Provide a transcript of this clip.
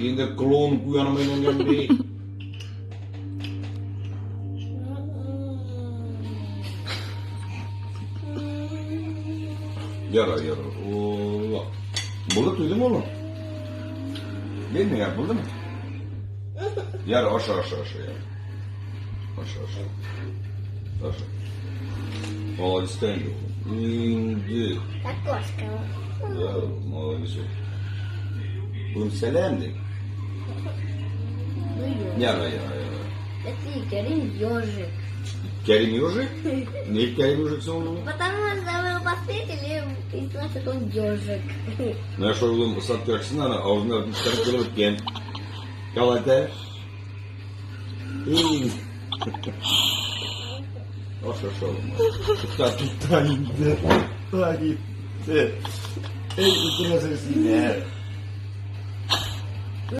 Инде клоун куянына әйләнгән бит. Яра, яра. О, булды, туйдың улым? Бир миңа, булдымы? Яра, аша, аша, аша, яра. Аша, аша. Аша. Молодец та инде улым. Инде. Картошка. Да, молодец. Улым, сәлам ди. Ну, ежик. Яра, яра, яра. Это Керим ежик. Керим ежик? Не Керим ежик соң улым? Потому что вы его встретили, и значит он ежик. Менә шул улым ысат көрәксен аны, авызына бит килеп үткән. Калата. Эй. Аша, аша улым. Тукта, тукта инде. Тукта инде. Эй, үтерәсең сине.